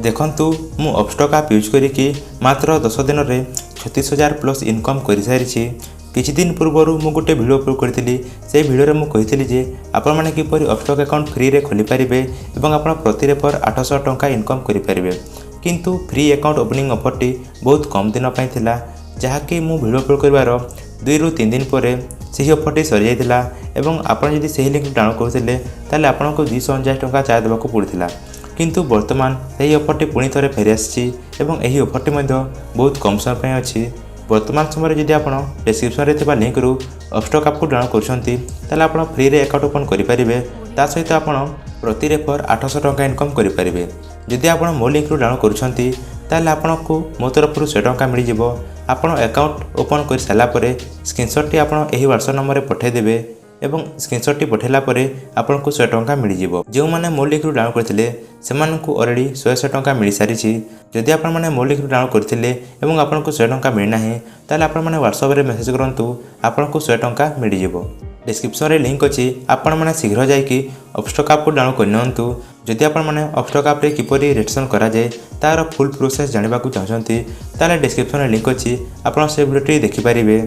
ଦେଖନ୍ତୁ, ମୁଁ ଅପଷ୍ଟକ୍ app use କରିକି ମାତ୍ର 10 ଦିନରେ 36,000 ପ୍ଲସ୍ ଇନକମ୍ କରିସାରିଛି। କିଛି ଦିନ ପୂର୍ବରୁ ମୁଁ ଗୋଟେ ଭିଡ଼ିଓ ଅପଲୋଡ଼ କରିଥିଲି। ସେଇ ଭିଡ଼ିଓରେ ମୁଁ କହିଥିଲି ଯେ ଆପଣମାନେ କିପରି ଅପଷ୍ଟକ୍ ଆକାଉଣ୍ଟ ଫ୍ରିରେ ଖୋଲିପାରିବେ ଏବଂ ଆପଣ ପ୍ରତି ରେଫର୍ 800 ଟଙ୍କା ଇନକମ୍ କରିପାରିବେ। କିନ୍ତୁ ଫ୍ରି ଆକାଉଣ୍ଟ ଓପନିଂ ଅଫର୍ଟି ବହୁତ କମ୍ ଦିନ ପାଇଁ ଥିଲା, ଯାହାକି ମୁଁ ଭିଡ଼ିଓ ଅପଲୋଡ଼ କରିବାର 2ରୁ 3 ଦିନ ପରେ ସେହି ଅଫର୍ଟି ସରିଯାଇଥିଲା ଏବଂ ଆପଣ ଯଦି ସେହି ଲିଙ୍କ୍ ଡାଉନଲୋଡ଼ କରୁଥିଲେ, ତାହେଲେ ଆପଣଙ୍କୁ 249 ଟଙ୍କା ଚାର୍ଜ ଦେବାକୁ ପଡ଼ୁଥିଲା। କିନ୍ତୁ ବର୍ତ୍ତମାନ ସେହି ଅଫର୍ଟି ପୁଣି ଥରେ ଫେରିଆସିଛି ଏବଂ ଏହି ଅଫର୍ଟି ମଧ୍ୟ ବହୁତ କମ୍ ସମୟ ପାଇଁ ଅଛି। ବର୍ତ୍ତମାନ ସମୟରେ ଯଦି ଆପଣ ଡେସ୍କ୍ରିପସନ୍ରେ ଥିବା ଲିଙ୍କରୁ ଅପଷ୍ଟକ୍ ଆପ୍କୁ ଡାଉନଲୋଡ଼ କରୁଛନ୍ତି, ତାହେଲେ ଆପଣ ଫ୍ରିରେ ଆକାଉଣ୍ଟ ଓପନ୍ କରିପାରିବେ। ତା ସହିତ ଆପଣ ପ୍ରତି ରେଫର୍ 800 ଟଙ୍କା ଇନକମ୍ କରିପାରିବେ। ଯଦି ଆପଣ ମୋ ଲିଙ୍କରୁ ଡାଉନଲୋଡ଼ କରୁଛନ୍ତି, ତାହେଲେ ଆପଣଙ୍କୁ ମୋ ତରଫରୁ 100 ଟଙ୍କା ମିଳିଯିବ। ଆପଣ ଆକାଉଣ୍ଟ ଓପନ୍ କରିସାରିଲା ପରେ ସ୍କ୍ରିନସଟ୍ଟି ଆପଣ ଏହି ହ୍ୱାଟ୍ସଆପ୍ ନମ୍ବରରେ ପଠାଇଦେବେ ଏବଂ ସ୍କ୍ରିନସଟ୍ଟି ପଠାଇଲା ପରେ ଆପଣଙ୍କୁ 100 ଟଙ୍କା ମିଳିଯିବ। ଯେଉଁମାନେ ମୋ ଲିଙ୍କରୁ ଡାଉନଲୋଡ଼ କରିଥିଲେ, ସେମାନଙ୍କୁ ଅଲରେଡ଼ି ଶହେ ଶହେ ଟଙ୍କା ମିଳିସାରିଛି। ଯଦି ଆପଣମାନେ ମୋ ଲିଙ୍କରୁ ଡାଉନଲୋଡ଼ କରିଥିଲେ ଏବଂ ଆପଣଙ୍କୁ 100 ଟଙ୍କା ମିଳିନାହିଁ, ତାହେଲେ ଆପଣମାନେ ହ୍ୱାଟ୍ସଆପ୍ରେ ମେସେଜ୍ କରନ୍ତୁ, ଆପଣଙ୍କୁ 100 ଟଙ୍କା ମିଳିଯିବ। ଡିସ୍କ୍ରିପ୍ସନ୍ରେ ଲିଙ୍କ୍ ଅଛି, ଆପଣମାନେ ଶୀଘ୍ର ଯାଇକି ଅପଷ୍ଟକ୍ ଆପ୍କୁ ଡାଉନଲୋଡ଼ କରିନିଅନ୍ତୁ। ଯଦି ଆପଣମାନେ ଅପଷ୍ଟକ୍ ଆପ୍ରେ କିପରି ରେଜିଷ୍ଟ୍ରେସନ୍ କରାଯାଏ, ତା'ର ଫୁଲ୍ ପ୍ରୋସେସ୍ ଜାଣିବାକୁ ଚାହୁଁଛନ୍ତି, ତାହେଲେ ଡିସ୍କ୍ରିପ୍ସନ୍ରେ ଲିଙ୍କ୍ ଅଛି, ଆପଣ ସେ ଭିଡ଼ିଓଟି ଦେଖିପାରିବେ।